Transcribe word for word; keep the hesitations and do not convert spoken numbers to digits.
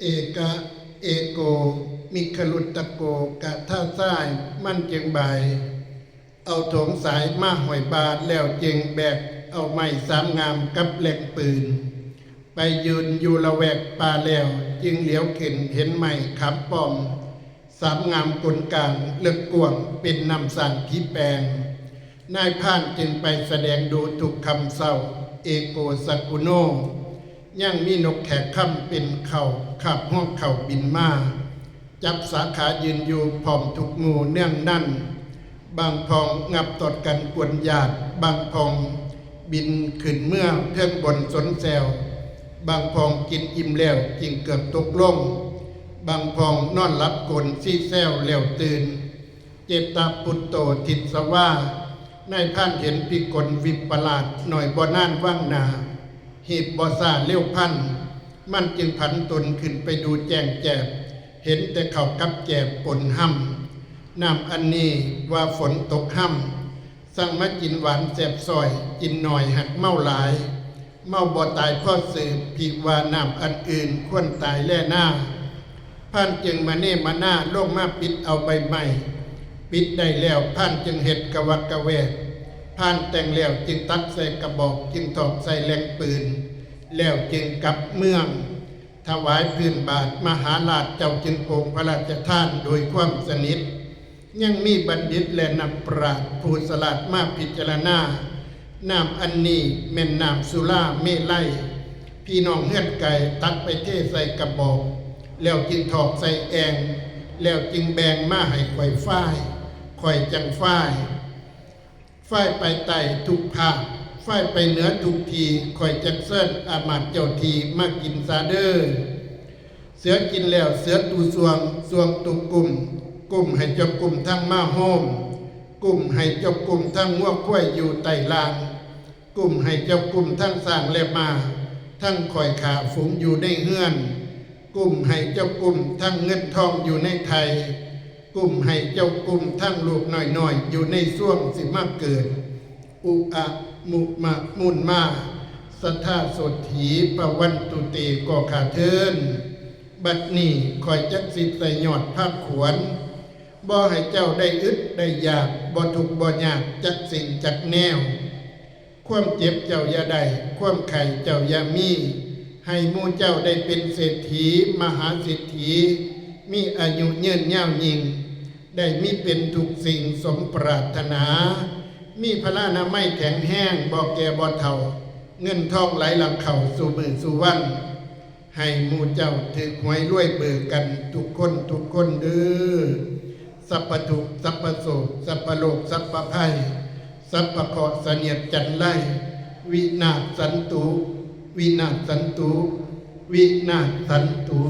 เอกะ เอโก มิคลุตตะโก กะท่าซ้าย มันจึงบ่าย เอาโถงสายมาห้อยบ่า แล้วจึงแบกเอาไม้สามงามกับแหลกปืน ไปยืนอยู่ละแวกป่าแล้ว จึงเหลียวขึ้นเห็นไม้ขามป้อม สามงามกลกลางเลิกกว้างเป็นน้ำสร้างผีแปง นายพรานจึงไปแสดงดูทุกค่ำเช้า เอโกสกุโน ยังมีนกแขกค่ำเป็นเข่าคาบห้องเข่าบินมา จับสาขายืนอยู่พร้อมทุกหมู่เนื่องนั่น บางพองงับตอดกันกวนหยาด บางพองบินขึ้นเมือเทิงบนสนแซว บางพองกินอิ่มแล้วจึงเกือบตกลง บางพองนอนหลับกลนซี่แซวแล้วตื่น เจตปุตโตทิสวา นายพรานเห็นพิกลวิปลาสหน่อยบ่นานว่างหนา หีบบ่ซาเลี้ยวพัน มันจึงผันตนขึ้นไปดูแจ้งแจบ เห็นแต่เขาวกับแจบปนห้ำ น้ำอันนี้ว่าฝนตกห้ำ สั่งมากินหวานแสบซอย กินหน่อยหักเมาหลาย เมาบ่ตายพ่อสืบ ผิว่าน้ำอันอื่นควรตายแล่หน้า พรานจึงมาเนมาหน้าลงมาปิดเอาใบไม้ ปิดได้แล้วพรานจึงเฮ็ดกะวักกะแวก พรานแต่งแล้วจึงตักใส่กระบอก จึงถอกใส่แหลกปืน แล้วจึงกลับเมือง ถวายพื้นบาทมหาราชเจ้าจึงโปรงพระราชทานโดยความสนิท ยังมีบัณฑิตและนักปราชญ์ผู้ฉลาดมาพิจารณา น้ำอันนี้แม่นน้ำสุราเมลัย พี่น้องเฮือนไกลตักไปเทใส่กระบอก แล้วจึงถอกใส่แอ่ง แล้วจึงแบ่งมาให้ข่อยฝ่าย ข่อยจั่งฝ่าย ฝ่ายไปใต้ทุกภาค ฝ่ายไปเหนือทุกที่ ข่อยจั่งเชิญอามาตย์เจ้าที่มากินซาเด้อ เสือกินแล้วเสือตูสวง สวงตูกุ้ม กุ้มให้เจ้ากุ้มทั้งมาโฮม กุ้มให้เจ้ากุ้มทั้งงัวควายอยู่ใต้ล่าง กุ้มให้เจ้ากุ้มทั้งช้างและม้า ทั้งข้อยข้าฝูงอยู่ในเฮือน กุ้มให้เจ้ากุ้มทั้งเงินทองอยู่ในไทย กุ้มให้เจ้ากุ้มทั้งลูกน้อยๆ อยู่ในซ่วงสิมาเกิด อุอะมุมะมุนมา สัทธาโสตถีปะวันตุเต ก็ข้าเทิน บัดนี้ข่อยจักสิใส่ยอดพระขวน บ่ให้เจ้าได้อึดได้อยาก บ่ทุกข์บ่ยากจักสิ่งจักแนว ความเจ็บเจ้าอย่าได้ ความไข้เจ้าอย่ามี ให้หมู่เจ้าได้เป็นเศรษฐี มหาเศรษฐี มีอายุยืนยาวยิ่ง ได้มีเป็นทุกสิ่งสมปรารถนา มีพลานามัยแข็งแรง บ่แก่บ่เฒ่า เงินทองไหลหลั่งเข้าสู่มื้อสู่วัน ให้หมู่เจ้าถืกหวยรวยเบอร์กันทุกคนทุกคนเด้อ สัพพทุกข์ สัพพโศก สัพพโรค สัพพภัย สัพพเคราะห์เสนียดจัญไร วินาศสันตุ วินาศสันตุ วินาศสันตุ